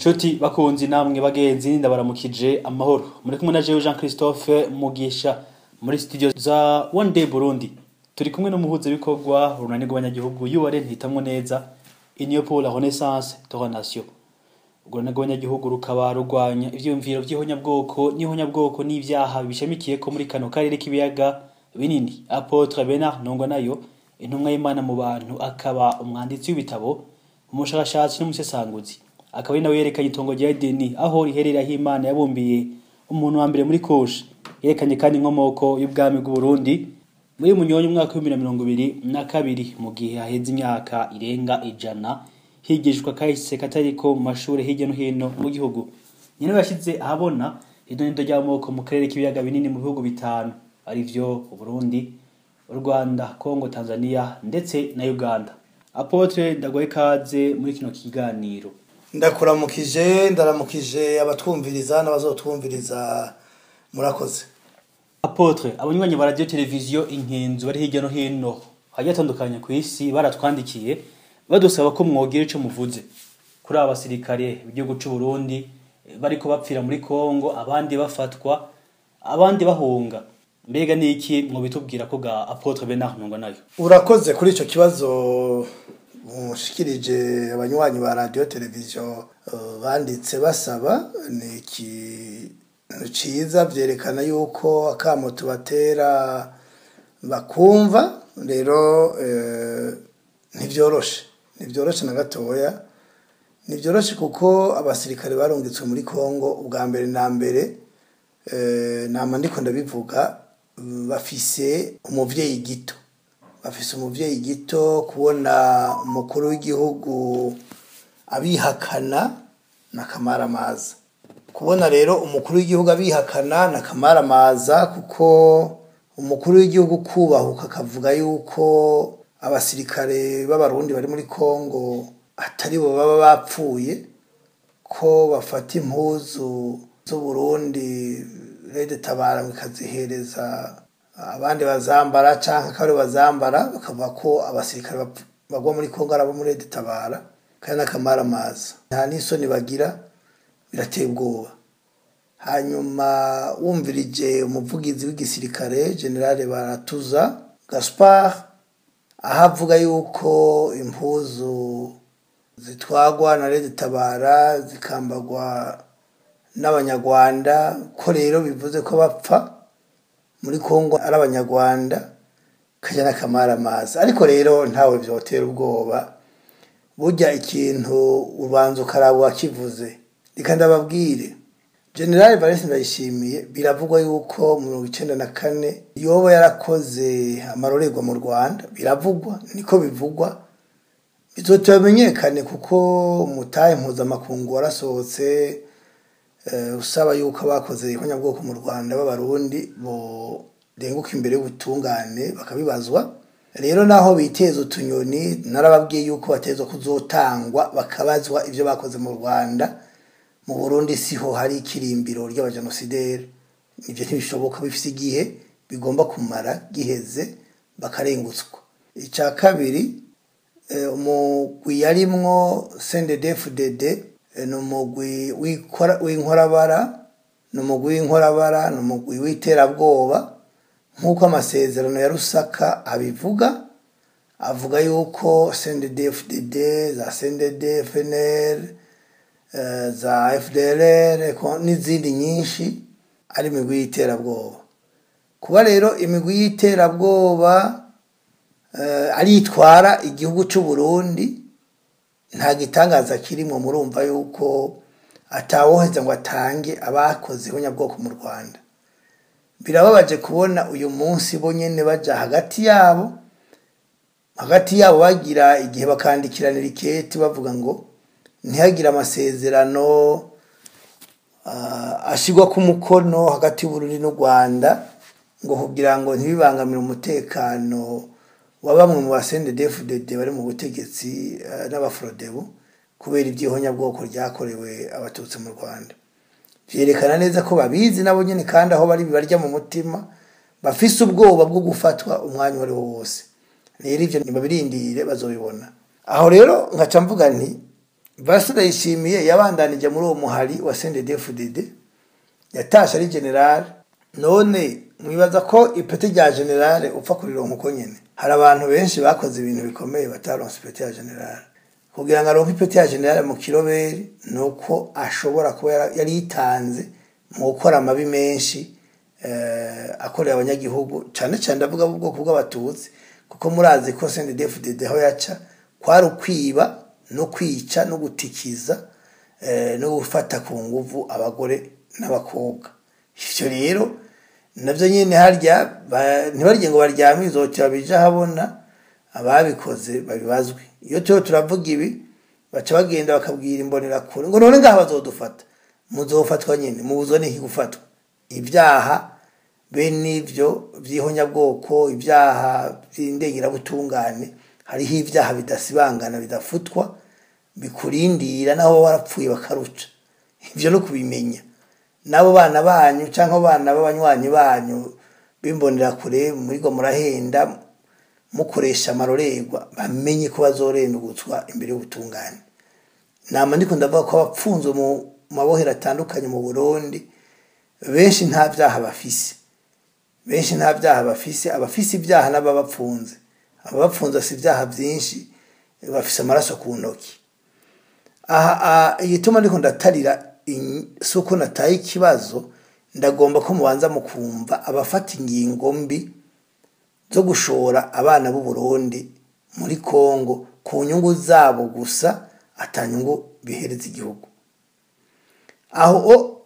Nshuti bakunzi namwe bagenzi, ndabaramukije amahoro. Muri kumwe na jewe Jean Christophe Mugisha muri studio za One Day Burundi. Turi kumwe n'umuhuzabikorwa urunani rw'abanyagihugu URN Hitamwo Neza, Union pour la Renaissance de la Nation. Urwo runani rw'abanyagihugu rukaba rurwanya ivyiyumviro vy'ihonyabwoko n'ihonyabwoko n'ivyaha bishamikiyeko muri kano karere k'ibiyaga binini. Apôtre Bernard Ntungwanayo, intumwa y'Imana mu bantu, akaba umwanditsi w'ibitabo, umushakashatsi n'umusesanguzi. Akaba ari nawe yerekanye itongo rya Edeni aho riherereye, aho Imana yabumbiye umuntu wa mbere muri Kushi. Yerekanye kandi inkomoko y'ubwami bw'u Burundi muri Munyonyo umwaka w'2022, mu gihe haheze imyaka irenga 100 higishwa kahise katariko mu mashure hirya no hino mu gihugu. Nyene yashize ahabona idonido ry'amoko mu karere k'ibiyaga binini mu bihugu bitanu, arivyo Uburundi, u Rwanda, Congo, Tanzania ndetse na Uganda. Apôtre, ndaguhaye ikaze muri kino kiganiro. Ndakuramukije, ndaramukije abatwumviriza n'abazotwumviriza, murakoze. Apôtre, abanywanyi ba radio televiziyo Inkenzo bari hirya no hino hagiye hatandukanye ku isi baratwandikiye badusaba ko mwogira ico muvuze kuri aba basirikare b'igihugu c'u Burundi bariko bapfira muri Kongo, abandi bafatwa, abandi bahunga. Mbega ni iki mwobitubwira ko ga Apôtre Bernard Ntungwanayo? Urakoze kuri ico kibazo mushikirije. Abanywanyi ba radio televiziyo banditse basaba, ni ikintu ciza, vyerekana yuko akamo tubatera bakumva. Rero ntivyoroshe, ntivyoroshe na gatoya, ntivyoroshe kuko abasirikare barungitswe muri Kongo ubwa mbere na mbere, nama ndiko ndabivuga, bafise umuvyeyi gito, bafise umuvyeyi gito. Kubona umukuru w'igihugu abihakana na kamaramaza, kubona rero umukuru w'igihugu abihakana na kamaramaza, kuko umukuru w'igihugu kubahuka akavuga yuko abasirikare b'Abarundi bari muri Kongo atari bo baba bapfuye, ko bafata impuzu z'Uburundi Red Tabara bikazihereza abandi bazambara canke akaba aribo bazambara, bakavuga ko abasirikare bagwa muri Kongo ari abo muri Red Tabara, kandi n'akamaramaza, nta n'isoni bagira, birateye ubwoba. Hanyuma wumvirije umuvugizi w'igisirikare, Generale Baratuza Gaspard, aho avuga yuko impuzu zitwagwa na Red Tabara zikambagwa n'Abanyarwanda, ko rero bivuze ko bapfa muri Kongo ari Abanyarwanda, kajya n'akamaramaza. Ariko rero ntawe vyotera ubwoba, burya ikintu ubanza ukaraba uwakivuze. Reka ndababwire, General Valens Ndayishimiye biravugwa yuko mu 94 yoba yarakoze amarorerwa mu Rwanda, biravugwa, niko bivugwa, bizotamenyekane kuko umutahe mpuzamakungu warasohotse usaba yuko abakoze ihonyabwoko mu Rwanda b'Abarundi borenguka imbere y'ubutungane bakabibazwa. Rero naho biteza utunyoni, narababwiye yuko batezwa kuzotangwa bakabazwa ivyo bakoze mu Rwanda. Mu Burundi siho hari ikirimbiro ry'abajenosideri, ivyo ntibishoboka, bifise igihe bigomba kumara giheze bakarengutswa. Ica kabiri, umugwi yarimwo CNDD-FDD ni umugwi w'inkorabara, ni umugwi w'inkorabara, ni umugwi w'iterabwoba, nk'uko amasezerano ya Lusaka abivuga. Avuga yuko CNDD-FDD za CNDD FNL, za FDLR n'izindi nyinshi ari imigwi y'iterabwoba. Kuba rero imigwi y'iterabwoba ari itwara igihugu c'u Burundi nta gitangaza kirimo. Murumva yuko atawoheza ngo atange abakoze ihonyabwoko mu Rwanda. Birababaje kubona uyu munsi bo nyene baja hagati yabo bagira igihe bakandikiranira iketi bavuga ngo ntihagire amasezerano ashigwa ku mukono hagati y'Uburundi n'u Rwanda, ngo kugira ngo ntibibangamire umutekano wa bamwe mu ba CNDD-FDD bari mu butegetsi n'abafrodebu kubera ivy'ihonyabwoko ryakorewe Abatutsi mu Rwanda. Vyerekana neza ko babizi nabo nyene, kandi aho bari bibarya mu mutima, bafise ubwoba bwo gufatwa umwanya uwari wo wose. Rero ivyo ntibabirindire, bazobibona. Aho rero nkaca mvuga nti Valentin Ndayishimiye yabandanije muri uwo muhari wa CNDD-FDD, yatashe ari general. None mwibaza ko ipeti rya general upfa kurironka uko nyene? Hari abantu benshi bakoze ibintu bikomeye bataronse ipeti ya general. Kugira ngo aronke ipeti ya general mu kiroberi nuko ashobora kuba yari yitanze mu gukora amabi menshi akorera abanyagihugu, cane cane ndavuga ubwoko bw'abatutsi, kuko murazi ko CNDD-FDD aho yaca kwari ukwiba no kwica no gutikiza no gufata ku nguvu abagore n'abakobwa. Ivyo rero navyo nyene harya ntibarye ngo baryame, izotera bija habona ababikoze babibazwe. Iyo turiho turavuga ibi baca bagenda bakabwira imbonerakure ngo none ngaha bazodufata. Muzofatwa nyene, mubuzwa n'iki gufatwa? Ibyaha bene ivyo vy'ihonyabwoko, ibyaha vy'indengerabutungane, hariho ibyaha bidasibangana, bidafutwa, bikurindira naho warapfuye bakaruca. Ivyo no kubimenya nabo bana banyu canke abana b'abanywanyi banyu b'imbonerakure murigo murahenda mukoresha amarorerwa, bamenye ko bazorengutswa imbere y'ubutungane. Nama ndiko ndavuga ko abapfunzwe mu mabohero atandukanye mu Burundi benshi nta vyaha bafise, benshi nta vyaha bafise. Abafise ibyaha n'ababapfunze, ababapfunze si ibyaha vyinshi, bafise amaraso ku ntoki. Aha igituma ndiko ndatarira si uko nataye ikibazo, ndagomba ko mubanza mukumva abafata ingingo mbi zo gushora abana b'u Burundi muri Kongo ku nyungu zabo gusa, ata nyungu bihereza igihugu. Aho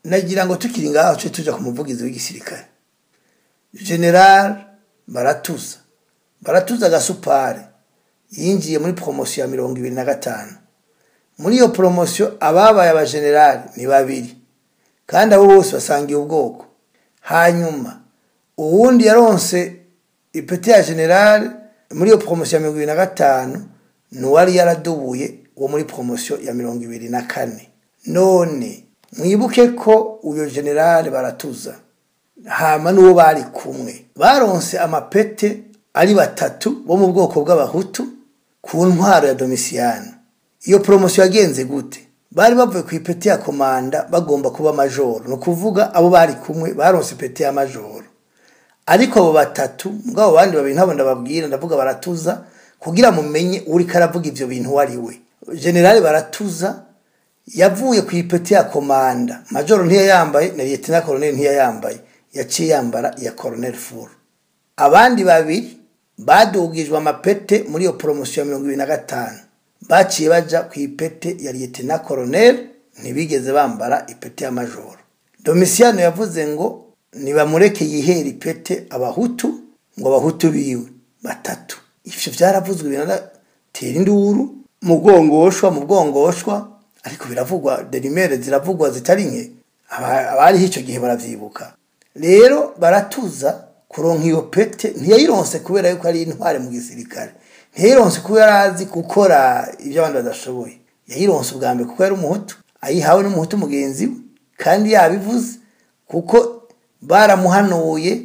nagira ngo tukiri ngaho tuje tuja ku muvugizi w'igisirikare General Baratuza. Baratuza Gasupari yinjiye muri promotion ya 2025. Muri iyo promotion ababaye aba general ni babiri, kandi abo bose basangiye ubwoko. Hanyuma uwundi yaronse ipeti ya general muri iyo promotion ya 2025 nuwari yaradubuye wo muri promotion ya 2024. None mwibuke ko uyo general Baratuza hama n'uwo bari kumwe baronse amapete ari batatu bo mu bwoko bw'abahutu ku ntwaro ya Domitiano. Iyo promotion yagenze gute? Bari bavuye ku ipeti ya komanda bagomba kuba majoro, no kuvuga abo bari kumwe baronse ipeti ya majoro, ariko abo batatu mugabo bandi babiri ntabo ndababwira, ndavuga Baratuza kugira mumenye uri karavuga ivyo bintu wari we. General Baratuza yavuye ku ipeti ya komanda, majoro ntiyayambaye na lieutenant colonel ntiyayambaye, yaciye yambara ya colonel full. Abandi babiri badugijwe amapete muri iyo promotion ya 2025 baciye baja ku ipete ya lieutenant colonel, ntibigeze bambara ipete ya majoro. Domitiano yavuze ngo nibamureke yihera ipete abahutu, ngo abahutu biwe batatu. Ivyo vyaravuzwe biranatera induru mu bwongoshwa, ariko biravugwa, derimere ziravugwa zitari nke, abari ico gihe baravyibuka. Rero Baratuza kuronka iyo pete ntiyayironse kubera yuko ari intware mu gisirikare, ntiyayironse kubera azi gukora ibyo abandi badashoboye, yayironse ubwa mbere kuko yari umuhutu, ayihawe n'umuhutu mugenzi we, kandi yabivuze kuko baramuhanuye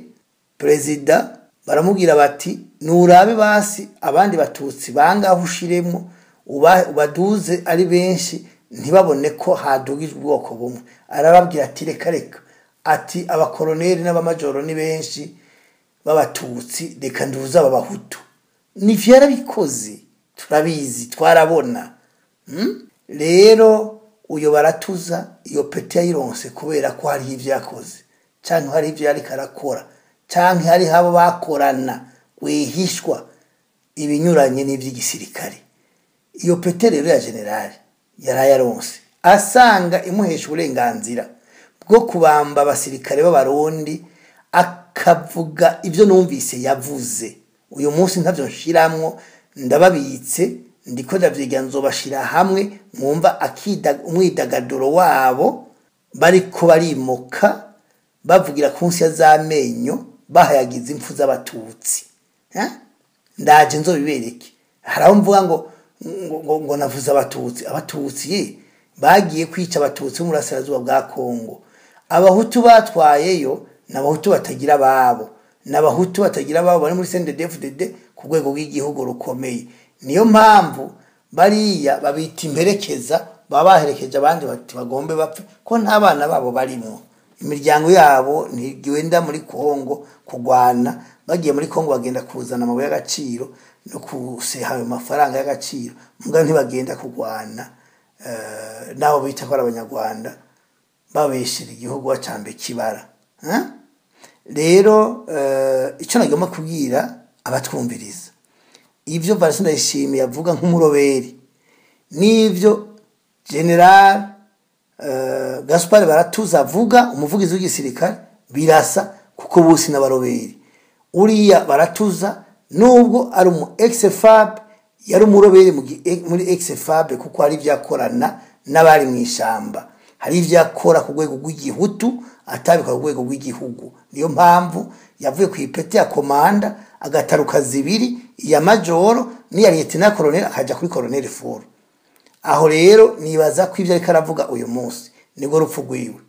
perezida, baramubwira bati nurabe basi abandi batutsi bangaho ushiremo ubaduze ari benshi ntibabone ko hadugijwe ubwoko bumwe. Arababwira ati reka reka, ati abakoroneri n'abamajoro ni benshi b'abatutsi, reka nduze aba bahutu. Nivyo yarabikoze, turabizi, twarabona. Rero uyo Baratuza iyo pete yayironse kubera ko hari ivyo yakoze, canke hari ivyo yariko arakora, canke hari abo bakorana wihishwa ibinyuranye n'ivy'igisirikare. Iyo pete rero ya general yarayaronse asanga imuhesha uburenganzira bwo kubamba abasirikare b'abarundi, akavuga ibyo numvise yavuze. Uyu munsi ntavyo nshiramwo, ndababitse, ndiko ndavyiga, nzobashira hamwe mwumva umwidagaduro wabo bariko barimoka bavugira ku nsya z'amenyo bahayagiza impfu z'abatutsi. Ndaje nzobibereke. Hari aho mvuga ngo navuze abatutsi, abatutsi bagiye kwica abatutsi mu burasirazuba bwa Kongo. Abahutu batwayeyo n'abahutu batagira ababo, n'abahutu batagira ababo bari muri CNDD-FDD ku rwego rw'igihugu rukomeye. Niyo mpamvu Bariya babita imperekeza, baba baherekeje abandi bati bagombe bapfe, ko nta bana babo barimwo. Imiryango yabo ntigenda muri Kongo kugwana, bagiye muri Kongo bagenda kuzana amabuye y'agaciro no kuseha ayo mafaranga y'agaciro, muga ntibagenda kugwana nabo bita ko ari abanyarwanda babeshera igihugu bacambe kibara. Rero icyo nagomba kubwira abatwumviriza, ibyo Valens Ndayishimiye avuga nk'umuroberi n'ibyo General Gaspard Baratuza avuga umuvugizi w'igisirikare birasa, kuko bose n'abaroberi. Uriya Baratuza nubwo ari umu ex-FAB, yari umuroberi muri ex-FAB, kuko hari ibyo akorana n'abari mu ishamba, hari ibyo akora ku rwego rw'igihutu atabikora ku rwego rw'igihugu. Niyo mpamvu yavuye ku ipeti ya komanda agataruka zibiri, iya majoro n'iya lieutenant colonel, akaja kuri colonel furu. Aho rero nibaza ko ibyo ariko aravuga uyu munsi nibwo rupfu rwiwe.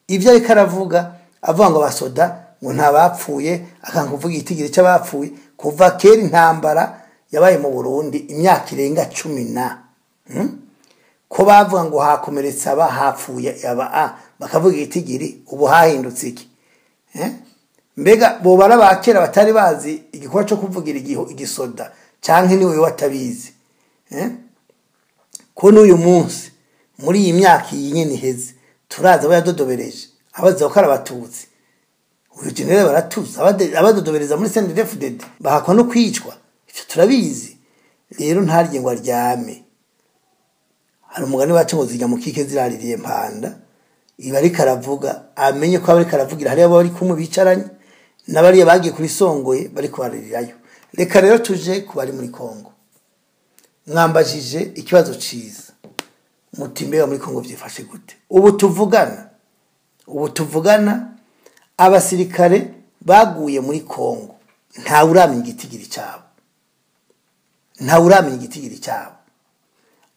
Ibyo ariko aravuga, avuga ngo abasoda ngo nta bapfuye, akanga kuvuga igitigiri cy'abapfuye. Kuva kera intambara yabaye mu Burundi imyaka irenga 10 na ko bavuga ngo hakomeretse aba, hapfuye aba, a bakavuga igitigiri, ubu hahindutse iki? Mbega bobara ba kera batari bazi igikorwa cyo kuvugira igisoda, canke niwe watabizi? Ko n'uyu munsi muri iyi myaka iyi nyene iheze turaza abo yadodobereje abaza ko ari abatutsi. Uyu general Baratuza abadodobereza muri CNDD-FDD bahakwa no kwicwa, ivyo turabizi. Rero ntarye ngo aryame. Hari umugani wacu ngo zijya mu kike ziraririye mpanda. Iba ariko aravuga amenye ko ariko aravugira hariya bari kumwe bicaranye n'abariya bagiye kuri Songoye bari kubaririrayo. Reka rero tuje ku bari muri Kongo. Mwambajije ikibazo ciza muti mbega muri Kongo vyifashe gute? Ubu tuvugana abasirikare baguye muri Kongo nta uramenya igitigiri cyabo, nta uramenya igitigiri cyabo.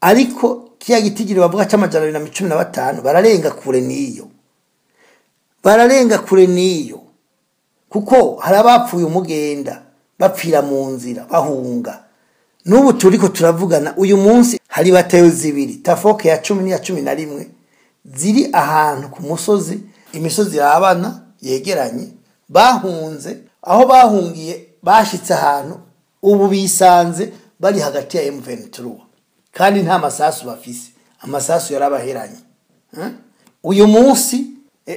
Ariko kiya gitigiri bavuga cy'amajana abiri na cumi na batanu bararenga kure niyo, bararenga kure niyo, kuko hari abapfuye umugenda bapfira mu nzira bahunga. N'ubu turiko turavugana uyu munsi hari batayo zibiri, tafoke ya 10 n'iya 11, ziri ahantu ku musozi, imisozi irabana yegeranye, bahunze. Aho bahungiye bashitse ahantu ubu bisanze bari hagati ya M23, kandi nta masasu bafise, amasasu yarabaheranye. Uyu munsi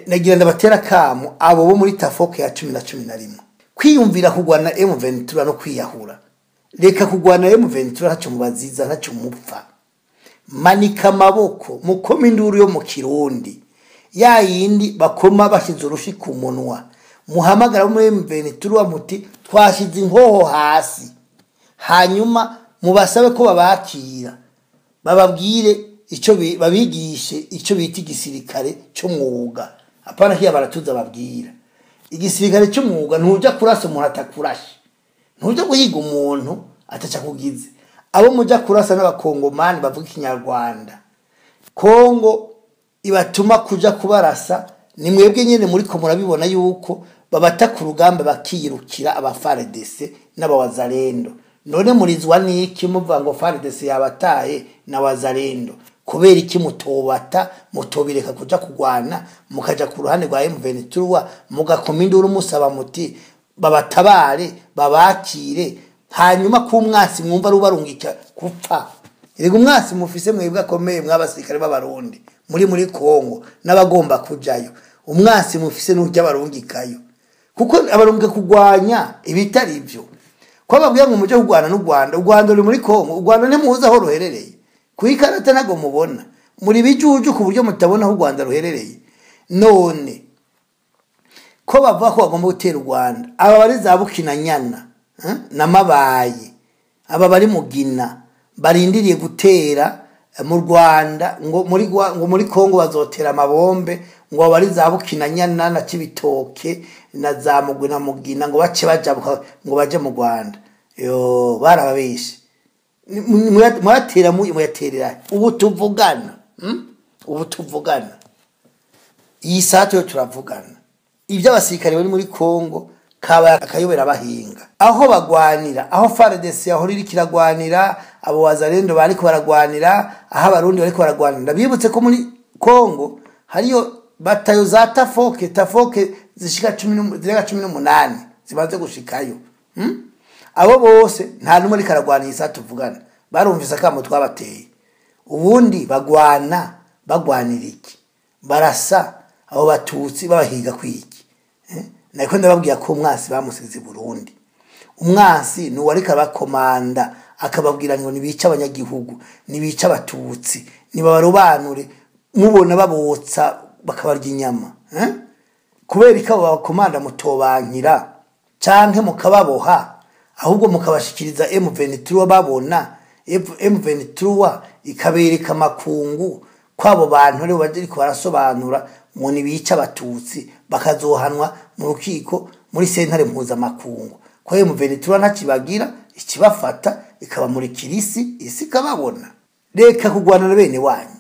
nagira ndabatera kamo abo bo muri tafoke ya 10 na 11 kwiyumvira kugwana M23 no kwiyahura. Reka kugwana M23 ntacyo mubaziza, ntacyo mupfa. Manika amaboko mukoma induru yo mu Kirundi, ya yindi bakoma bashize urushi ku munwa, muhamagara muri M23 muti twashize inkoho hasi, hanyuma mubasabe ko babakira, bababwire icyo babigishe icyo bita igisirikare cy'umwuga. Apana hiya Baratuza babwira igisirikare cy'umwuga. Ntuja kurasa umuntu atakurashe, ntuja guhiga umuntu ataca kugize. Abo muja kurasa n'abakongomani bavuga ikinyarwanda, Kongo ibatuma kuja kubarasa. Ni mwebwe nyene muri ko murabibona yuko babata ku rugamba bakiyirukira aba FARDC n'abawazalendo. None murizwa niki muvuga ngo FARDC yabataye na wazalendo? Kubera iki mutobata, mutobireka kuja kugwana, mukaja ku ruhande rwa M23, mugakoma induru musaba muti babatabare babakire, hanyuma ku mwasi mwumva rubarungika kupfa. Erega umwasi mufise mwebwe akomeye mw'abasirikare b'abarundi muri Kongo n'abagomba kujayo, umwasi mufise n'urya barungikayo, kuko abarungika kugwanya ibitari ivyo. Ko babwiye ngo muje kugwana n'u Rwanda, u Rwanda ruri muri Kongo, u Rwanda ntimuzi aho ruherereye, ku ikarata ntago mubona, muri bijuju ku buryo mutabona aho u Rwanda ruherereye. None ko bavuga ko bagomba gutera u Rwanda, aba bari za Bukinanyana na Mabayi, aba bari Mugina barindiriye gutera mu Rwanda, ngo muri Kongo bazotera amabombe, ngo aba bari za Bukinanyana na Cibitoke na za Mugwi na Mugina ngo bace bajabuka ngo baje mu Rwanda. Yo barababeshe, muratera muyaterera. Ubu tuvugana, ubu tuvugana iyi sato yo turavugana, ibyo abasirikare bari muri Kongo kaba akayobera bahinga aho bagwanira, aho FARDC aho riri kiragwanira, Abo Wazalendo bariko baragwanira aho Abarundi bariko baragwanira. Ndabibutse ko muri Kongo hariyo batayo za Tafoke zishika 10, zirenga 18 zimaze gushikayo. Abo bose nta numwe ariko aragwanira isa tuvugana, barumvise akamo twabateye. Ubundi bagwana bagwanira iki? Barasa abo Batutsi babahiga kwiki? Nariko ndababwira ko umwasi bamusize i Burundi. Umwansi ni uwariko abakomanda, akababwira ngo nibice abanyagihugu, nibice Abatutsi, nibabarobanure, mubona babotsa bakabarya inyama. Kubera ko abo bakomanda mutobankira canke mukababoha, ahubwo mukabashikiriza M23, babona M23 ikabereka amakungu kwabo bantu rero bariko barasobanura ngo nibice Abatutsi, bakazohanwa mu rukiko, muri sentare mpuzamakungu, ko M23 ntakibagira, ikibafata ikabamurikira isi, isi ikababona. Reka kugwana na bene wanyu,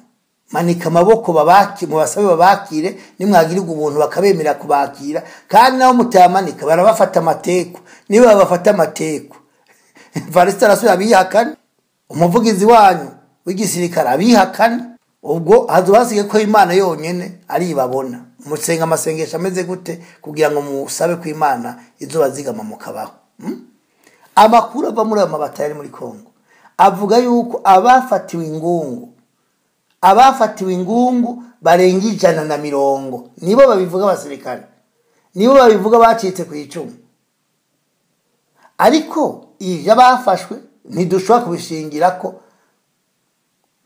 manika amaboko, babaki mubasabe babakire, nimwagirirwa ubuntu bakabemera kubakira. Kandi nabo mutayamanika barabafata amateko. Niba babafata amateko, Varisita arasubira abihakana, umuvugizi wanyu w'igisirikare abihakana, ubwo hazoba hasigaye ko Imana yonyene aribabona. Musenga amasengesho ameze gute kugira ngo musabe ko Imana izoba zigama mukabaho? Amakuru ava muri ayo mabata yari muri Kongo avuga yuko abafatiwe ingungu barenga 120. Nibo babivuga, abasirikare nibo babivuga, bacitse ku icumu. Ariko ivyo bafashwe ntidushobora kubishingira ko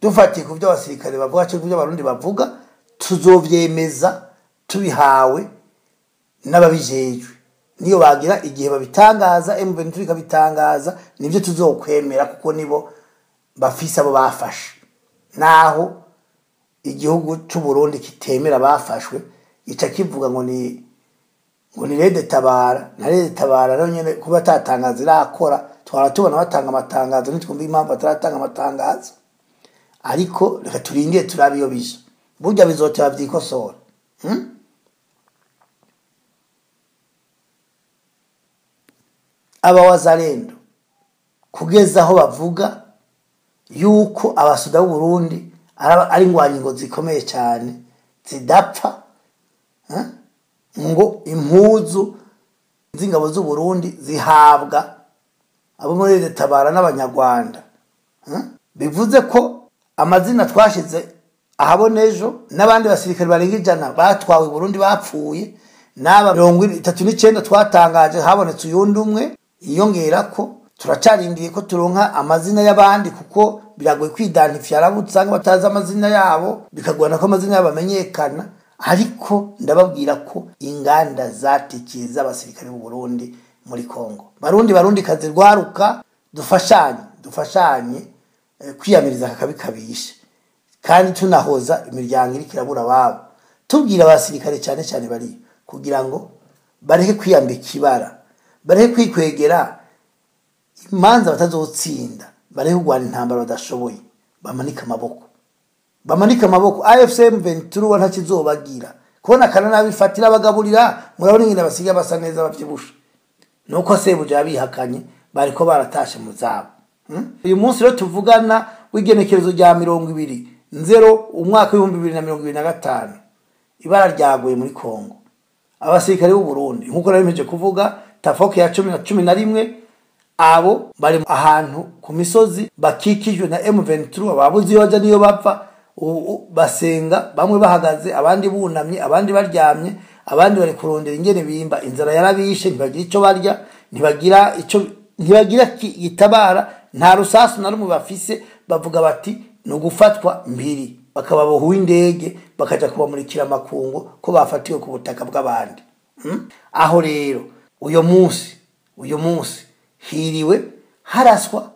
dufatiye ku byo abasirikare bavuga cyangwa ku byo Abarundi bavuga. Tuzovyemeza tubihawe n'ababijejwe. Niyo bagira igihe babitangaza, M23 ikabitangaza, nibyo tuzokwemera, kuko nibo bafise abo bafashe. Naho igihugu c'u Burundi kitemera bafashwe, ica kivuga ngo ni RED Tabara. Na RED Tabara nayo nyene kuba atatangaza irakora, twara tubona batanga amatangazo, ntitwumva impamvu bataratanga amatangazo. Ariko reka turindire turabe iyo bija, burya bizoteba vyikosora. Aba Wazalendo kugeza aho bavuga yuko abasoda b'u Burundi ari ingwanyingo zikomeye cyane zidapfa, ngo impuzu z'ingabo z'u Burundi zihabwa abo muri Tabara n'Abanyarwanda. Bivuze ko amazina twashize ahabona ejo n'abandi basirikare barenga 100 batwawe i Burundi bapfuye, n'aba 39 twatangaje, habonetse uyundi umwe yiyongera ko turacarindiye ko turonka amazina y'abandi, kuko biragoye kwidantifiya abo usanga batazi amazina yabo, bikagorana ko amazina yabo amenyekana. Ariko ndababwira ko inganda zatikiye z'abasirikare b'u Burundi muri Kongo. Barundi, Barundi kazi, rwaruka, dufashanye, dufashanye kwiyamiriza aka kabi kabishe, kandi tunahoza imiryango iriko irabura ababo, tubwira abasirikare cyane cyane bari kugira ngo bareke kwiyambika ibara, bareke kwikwegera imanza batazotsinda, bareke kurwana intambara badashoboye, bamanike amaboko, bamanike amaboko. AFC M23 ntakizobagira kubona kana nabifatira abagaburira. Murabona ingene basigaye basa neza, bavyibushe, nuko sebuja yabihakanye, bariko baratashe mu zabo. Uyu munsi rero tuvugana w'igenekerezo rya 20 nzero umwaka w'2025, ibara ryaguye muri Kongo. Abasirikare b'u Burundi, nkuko nari mpeje kuvuga, tafoke ya 10 na 11, abo bari ahantu ku misozi bakikijwe na M23, babuze iyo baja niyo bapfa. Ubu basenga bamwe bahagaze, abandi bunamye, abandi baryamye, abandi bari kurondera ingene bimba. Inzara yarabishe, ntibagira ico barya, ntibagira ico, ntibagira gitabara, nta rusasu na rumwe bafise. Bavuga bati ni ugufatwa mbiri, bakababoha indege, bakaja kubamurikira amakungu ko bafatiwe ku butaka bw'abandi. Aho rero uyo munsi hiriwe haraswa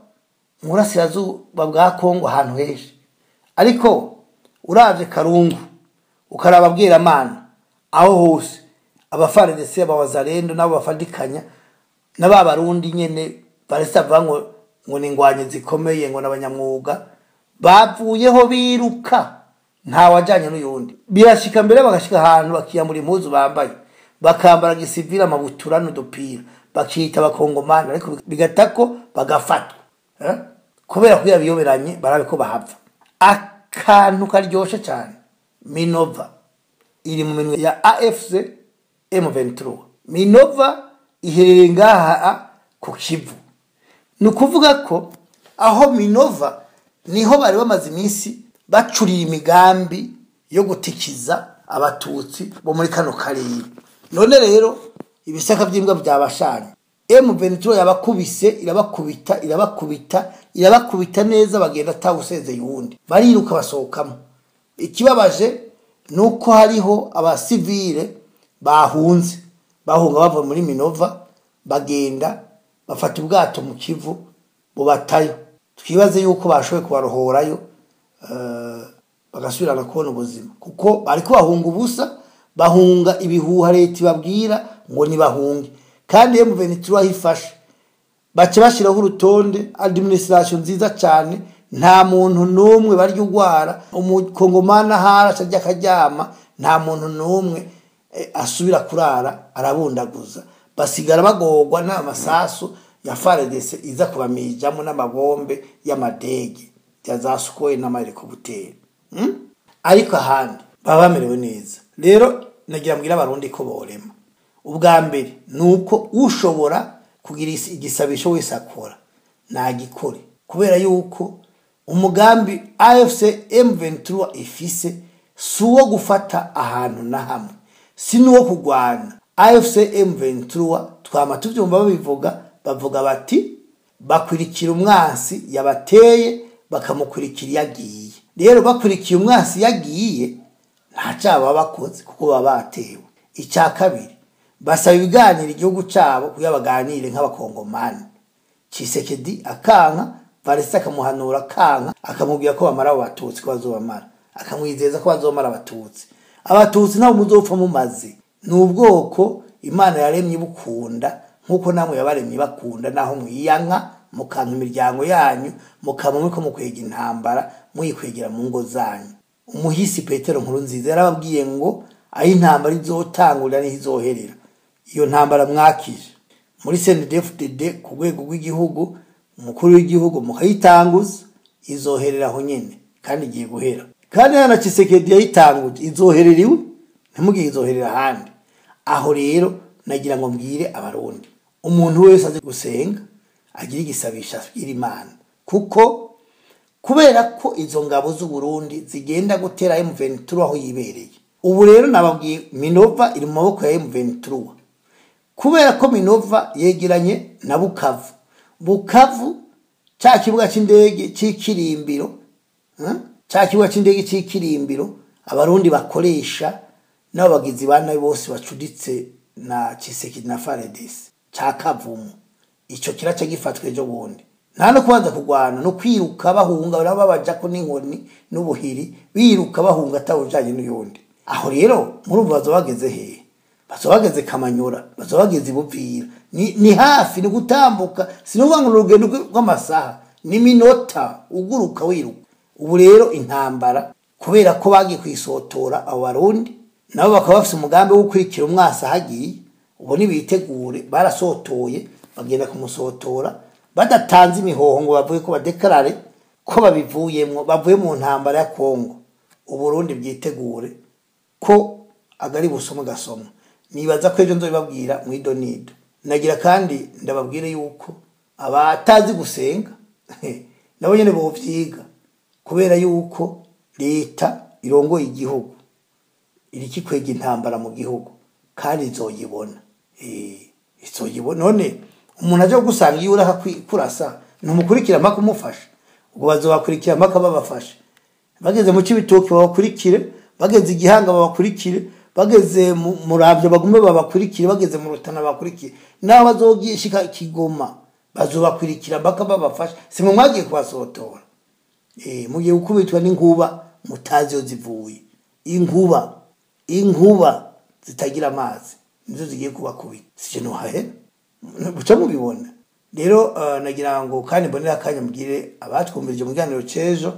mu burasirazuba bwa Kongo ahantu henshi. Ariko uravye Karungu, ukaraba Bweramana, aho hose abafaredese, abawazalendo nabo bafadikanya n'aba Barundi nyene barisa ngo ni ingwanyi zikomeye, ngo n'abanyamwuga, bavuyeho biruka, nta wajanye n'uyundi. Birashika mbere bagashika ahantu bakiyambura impuzu bambaye, bakambara gisivile, amabutura n'udupira, bakiyita Abakongomani, ariko bigatako bagafatwa. Kubera kugira biyoberanye barabe ko bahava. Akantu karyoshe cyane, Minova iri mu minwe ya AFC M23. Minova iherereye ngaha ku Kivu. Ni ukuvuga ko aho Minova niho bari bamaze iminsi bacuriye imigambi yo gutikiza abatutsi bo muri kano karere. None rero ibisaka by'imbwa byabashanye, M23 yabakubise, irabakubita, irabakubita, irabakubita neza, bagenda atawusezeye uwundi, bariruka basohokamo. Ikibabaje nuko hariho abasivile bahunze, bahunga bava muri Minova, bagenda bafata ubwato mu Kivu bubatayo. Twibaze yuko bashoboye kubarohorayo, bagasubirana kubona ubuzima, kuko bariko bahunga ubusa, bahunga ibihuha leta ibabwira ngo nibahunge. Kandi M23 ifashe bace bashiraho urutonde, administration nziza cyane, nta muntu n'umwe barya ugwara, umukongomana hara ajya akaryama, nta muntu n'umwe asubira kurara arabundaguza, basigara bagorwa n'amasasu ya FARDC iza kubamijamo n'amabombe y'amadege ya za Sukhoi n'amahelikopteri. Ariko ahandi baba bamerewe neza. Rero nagira mbwira abarundi ko borema. Ubwa mbere nuko ushobora kugira igisabisho wese akora nagikore, kubera yuko umugambi AFC M23 ifise si uwo gufata ahantu na hamwe, si n'uwo kurwana. AFC M23 twama tuvyumva babivuga, bavuga bati bakurikira umwansi yabateye, bakamukurikira iyo agiye. Rero bakurikiye umwansi yagiye nta cyaha baba bakoze kuko baba batewe. Icya kabiri, basaba ibiganiro igihugu cyabo kugira baganire nk'abakongomani. Tshisekedi akanka, Valesi akamuhanura akanka, akamubwira ko bamara abo batutsi, ko bazobamara, akamwizeza ko bazomara abatutsi. Abatutsi nabo muzopfa mumaze. Ni ubwoko Imana yaremye bukunda, nkuko namwe yabaremye bakunda, naho mwiyanka mukanka imiryango yanyu, mukaba muriko mukwega intambara, muyikwegera mu ngo zanyu. Umuhisi Petero Nkurunziza yarababwiye ngo aho intambara izotangurira niho izoherera. Iyo ntambara mwakije muri CNDD-FDD ku rwego rw'igihugu, umukuru w'igihugu mukayitanguza, izoherera aho nyene kandi igiye guhera. Kandi na Tshisekedi yayitanguje, izoherera iwe, ntimugire izoherera ahandi. Aho rero nagira ngo mbwire abarundi, umuntu wese azi gusenga agira igisabisha abwira Imana, kuko kubera ko izo ngabo z'u Burundi zigenda gutera M23 aho yibereye. Ubu rero nababwiye Minova iri mu maboko ya M23, kubera ko Minova yegeranye na Bukavu. Bukavu cya kibuga c'indege c'ikirimbiro, cya kibuga c'indege c'ikirimbiro abarundi bakoresha n'abagizi ba nabi bose bacuditse na Tshisekedi na FARDC, cya Kavumu, ico kiraca gifatwe ejo bundi. Nta no kubanza kurwana no kwiruka bahunga, baraba bajako n'inkoni n'ubuhiri, biruka bahunga atawujanye n'uyundi. Aho rero murumva bazoba bageze hehe? Bazoba bageze Kamanyora, bazoba bageze Buvira. Ni hafi, ni gutambuka, sinuvuga ngo urugendo rw'amasaha, ni minota uguruka wiruka. Ubu rero intambara kubera ko bagiye kwisotora abo barundi, nabo bakaba bafise umugambi wo gukurikira umwasi ahagiye, ubu nibitegure, barasotoye, bagenda kumusotora badatanze imihoho ngo bavuge ko badekarare ko babivuyemwo, bavuye mu ntambara ya Kongo. Uburundi bwitegure ko agari busoma gasoma. Nibaza ko ejo nzobibabwira mu idonido. Nagira kandi ndababwire yuko abatazi gusenga nabo nyene bovyiga, kubera yuko leta irongoye igihugu iriki kwega intambara mu gihugu, kandi izoyibona. Izoyibona. None umuntu aje gusanga iyo uraka kurasa ntumukurikira mpaka umufasha, ubwo bazobakurikira mpaka babafasha. Bageze mu Cibitoke babakurikire, bageze Igihanga babakurikire, bageze Muramvya bagume babakurikire, bageze mu Rutana babakurikire, naho bazogishika Kigoma bazobakurikira mpaka babafasha. Si mwe mwagiye kubasotora, mugiye gukubitwa n'inkuba mutazi iyo zivuye. Inkuba zitagira amazi nizo zigiye kubakubita. Sije nohahera buca mubibona. Rero nagira ngo kandi mbonera akanya mbwire abatwumvirije mu kiganiro c'ejo,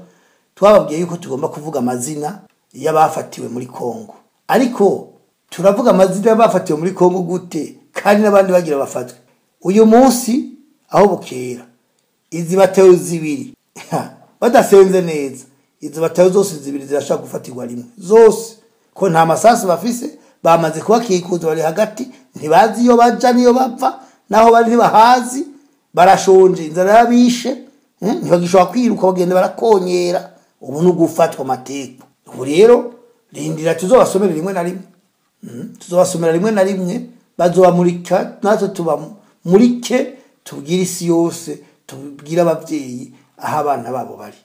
twababwiye yuko tugomba kuvuga amazina y'abafatiwe muri Kongo. Ariko turavuga amazina y'abafatiwe muri Kongo gute kandi n'abandi bagira bafatwe? Uyu munsi aho bukera izi bateo zibiri Badasenze neza, izo batayo zose zibiri zirashobora gufatirwa rimwe zose, ko nta masasu bafise, bamaze kubakikuza, bari hagati, ntibazi iyo baja niyo bapfa, naho bari ntibahazi, barashonje, inzara yarabishe, ntibagishobora kwiruka, bagenda barakonyera. Ubu ni ugufatwa amateka. Ubu rero rindira tuzobasomera rimwe na rimwe, tuzobasomera rimwe na rimwe, bazobamurika natwe tubamurike, tubwire isi yose, tubwire abavyeyi aho abana babo bari,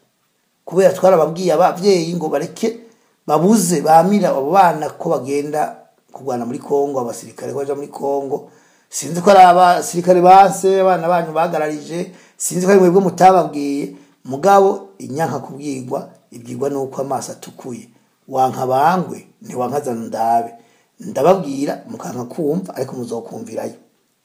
kubera twarababwiye abavyeyi ngo bareke babuze bamira abo bana ko bagenda kurwana muri Kongo, abasirikare ko baja muri Kongo. Sinzi ko ari abasirikare banse abana banyu bagararije, sinzi ko ari mwebwe mutababwiye, mugabo inyanka kubwirwa ibwirwa nuko amaso atukuye. Wanka bangwe ntiwankaza ndabe, ndababwira mukanka kumva, ariko muzokumvirayo.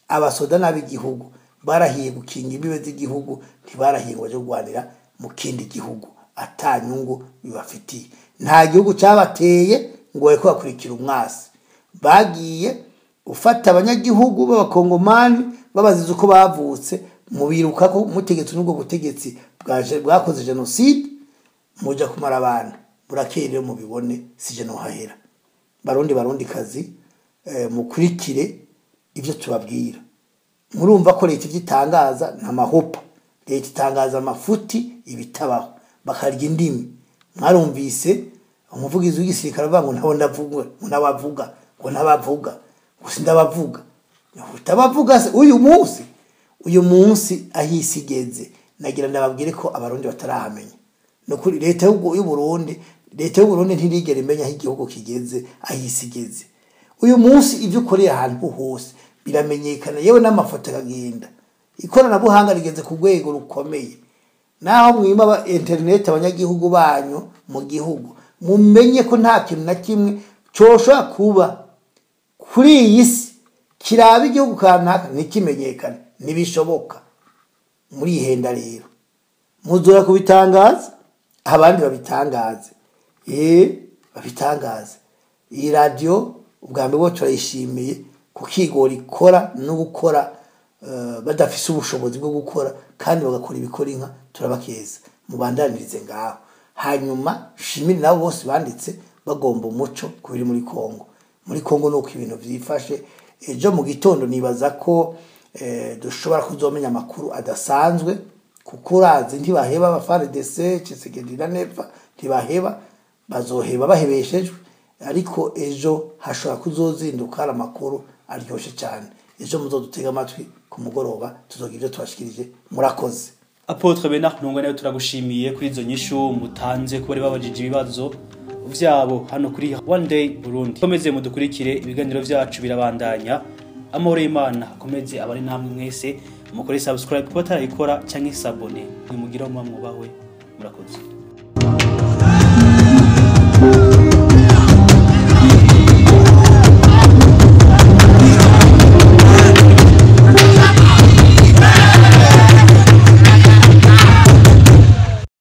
Abasoda n'ab'igihugu barahiye gukinga imbibe z'igihugu, ntibarahiye ngo baje kurwanira mu kindi gihugu ata nyungu bibafitiye. Nta gihugu cyabateye ngo bareke bakurikira umwasi. Bagiye ufata abanyagihugu b'abakongomani babaziza uko bavutse, mubiruka ko mutegetse n'ubwo butegetsi bwakoze jenoside, muja kumara abantu. Burakeye rero mubibone, sije nohahera. Barundi barundi kazi, mukurikire ibyo tubabwira. Murumva ko leta ivyitangaza nta mahopa, leta itangaza amafuti ibitabaho, bakarya indimi. Mwarumvise umuvugizi w'igisirikare avuga ngo ntaho ndavuga, ngo ntabavuga, ngo ntabavuga, ngo sindabavuga. Utabavuga se uyu munsi, uyu munsi aho isi igeze, nagira ndababwire ko abarundi batarahamenya. Nukuri leta y'u Burundi, leta y'u Burundi ntirigera imenya aho igihugu kigeze, aho isi igeze. Uyu munsi ibyo ukoreye ahantu hose biramenyekana, yewe n'amafoto akagenda. Ikoranabuhanga rigeze ku rwego rukomeye. Naho mwima internet abanyagihugu banyu mu gihugu, mumenye ko nta kintu na kimwe coshobora kuba kuri iyi si kiraba igihugu kanaka ntikimenyekane, ntibishoboka. Murihenda rero, muzora kubitangaza, abandi babitangaze, babitangaze. Iyi radio ubwa mbere bwo turayishimiye kukigora ikora no gukora, badafise ubushobozi bwo gukora kandi bagakora ibikora inka, turabakeza, mubandanirize ngaho. Hanyuma shimire nabo bose banditse bagomba umuco kubiri muri Kongo. Muri Kongo nuko ibintu vyifashe. Ejo mu gitondo nibaza ko dushobora kuzomenya amakuru adasanzwe, kuko urazi ntibaheba aba FARDC, Tshisekedi na Neva ntibaheba, bazoheba bahebeshejwe, ariko ejo hashobora kuzozinduka hari amakuru aryoshe cyane. Ejo muzodutega amatwi ku mugoroba, tuzogira ibyo tubashikirije. Murakoze. Apotre Bernard Ntungwa, nawe turagushimiye kuri izo nyishu mutanze kuba bari babajije ibibazo vyabo hano kuri One Day Burundi. Komeze mudukurikire, ibiganiro vyacu birabandanya. Amahoro y'Imana akomeze abari namwe mwese. Mukore subscribe kuba batarayikora canke s'abonner. Nimugire aho muba mwubahwe. Murakoze.